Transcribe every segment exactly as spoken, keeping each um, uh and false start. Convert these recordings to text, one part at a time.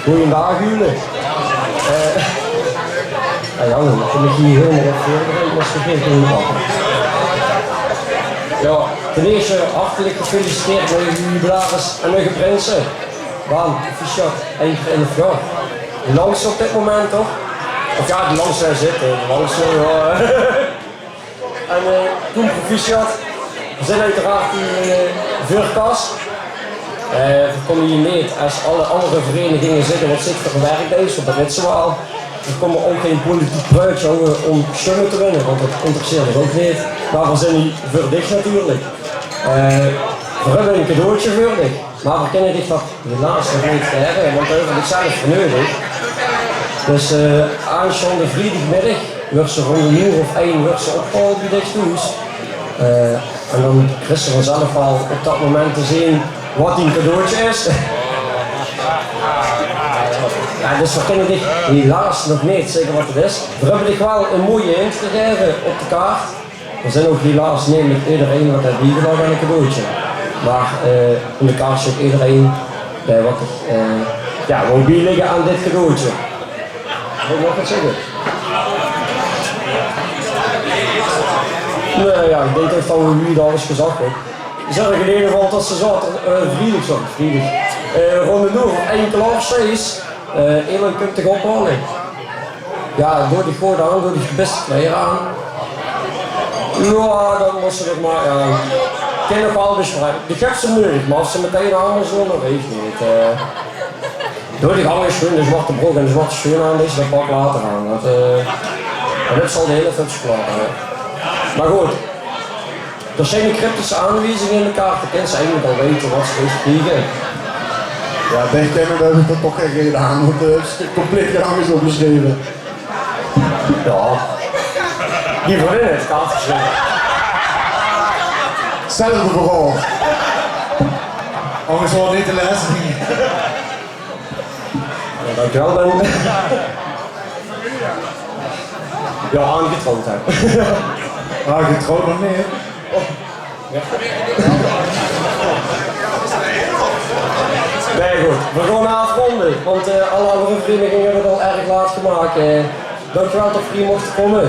Goojendaag, Jule. Eh, ah jao, dan kóm ich hie hielemaol op veurbereid, mós ich effe inpakke. Jao, ten ierste hartelik gefeliciteerd mit de jubilaris en de prinse. Baan, proficiat, ein kier elf jaor. De langste op dit moment, toch? Of jao, de langste zitte, de langste, jao. En, eh, Koen, proficiat. Veer zeen oeteraard in, eh, veurkas. Eh, veer kónne hie neet es alle anger vereniginge zègke: "Waat zit veur ein werk dees?" Want det wèt ze waal. Veer kómme ouch gein politiek pruitsje hawwe óm sjtömme te winne, want det interesseert ós ouch neet. Mer veer zeen hie veur dich natuurlik. Eh, veer höbbe ein cadeautje veur dich. Mer veer kinne dich det helaas nog neet gaeve, want veer höbbe dich zelf veur neudig. Dus, eh, aansjtaonde vriedagmiddig weurs se rónd ein oer of ein weurs se opgehaold bie dich thoes. Eh, en dan kriegs se vanzelf waal op det moment te zeen waat dien cadeautje is. Jao, dus veer kinne dich helaas nog neet zègke waat 't is. Veer höbbe dich waal ein mooie hint gegaeve op de kaart. Veer zeen ouch helaas neet mit ederein waat haet biegedroge aan e cadeautje. Mer, eh, in de kaart steit ederein bie waat, eh, jao, wól bielègke aan dit cadeautje. Wól ich nog get zègke? Nae, jao, ich dink det v'r hie alles gezag höbbe. Zörg in eder geval det se zaoterdig, eh, vriedig, sorry, vriedig, eh, rónd ein oer of ein klaor steis. Eh, Elon kump dich ophaole. Jao, doot dich good aan, doot dich de bèste kleier aan. Jao, dan mós se det mer, jao. Kin nog waal bespraeke. Dich höbs ze neudig, mer of ze metein aan zölle, weit ich neet. Eh, doot dich alles sjoen, de zwarte brook en de zwarte sjoen aan, dees, det pak later aan. Det, eh, en det zal de hiele futs verklaore, hè. Mer good. D'r sjtein cryptische aanwiezinge in de kaart, dan kins se eigelik al weite waat se geis kriege. Jao, dich kennende höb ich d'r toch gein reje aan, want, eh, 't is compleet anges opgesjreve. Jao. Die vriendin haet de kaart gesjreve. Zelfde verhaol. Anges waor 't neet te laeze. Jao, dankjewel, Ben. Jao, aangetrouwd, hè. Aangetrouwd nog neet. Jao. Nae, good. Veer gaon aafrónde, want, eh, alle anger vereniginge höbbe 't al erg laat gemaak. Eh, dankjewel det veer hie mochte kómme.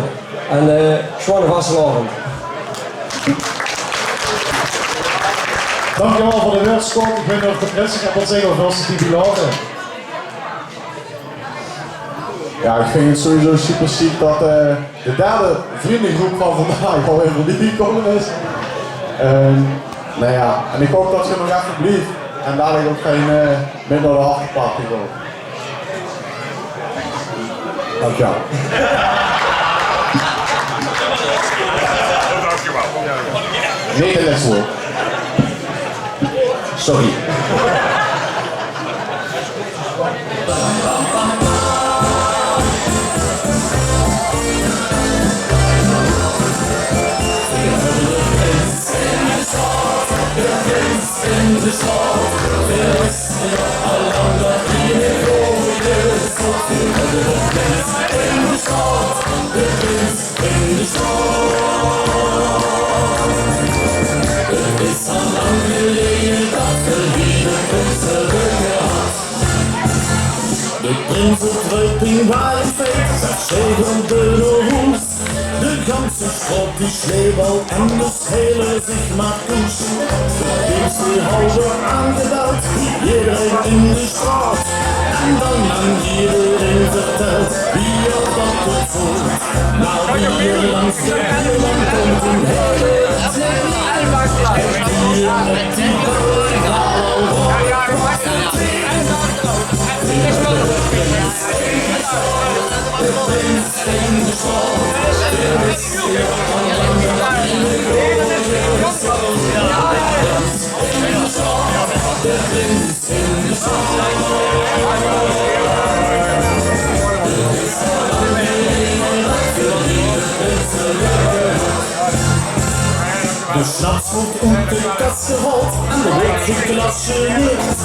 En, eh, sjoeane vastelaovend. Dankjewel veur de wäörsj, Scott. Ich weit neet of de prins nog get wilt zègke of wils se die laote. Jao, ich vinj 't sowieso super sjiek det, eh, de derde vrundegroep van vandaag alweer veurbie gekómme is. Ehm, noe jao, en ich haop det geer nog effe blief en dalik ouch gein, eh, mit nao de afterparty gaot. Dankjewel. Neet de lèste. Sorry. De prins op de pingwalefeit, det sjegelt door de hoes. De ganse sjtraot die sjleep al en de sjele zich mer koes. De prins die haw d'r aangedach, ederein in de sjtraot. En dan aan ederein vertèld, wie det 't voelt. Mer wie d'r langs de buurman kump, ein hele De sjnaps woort oet de kas gehaold en d'r woort geklasjeneerd.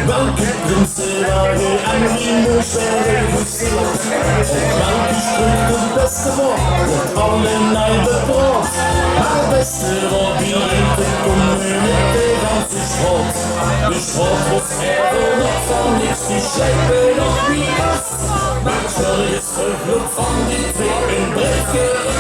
Welke prinse wore en wie mós d'r refuseerd? Op welke sjtreek de bèste waor, woort allemaol bepraot. Mer 't bèste waor die ete kómme mit de ganse sjtraot. De sjtraot waor Niks, die sjliepe nog wie as. Maak sjörjes veur vlot van die twee, ein breedje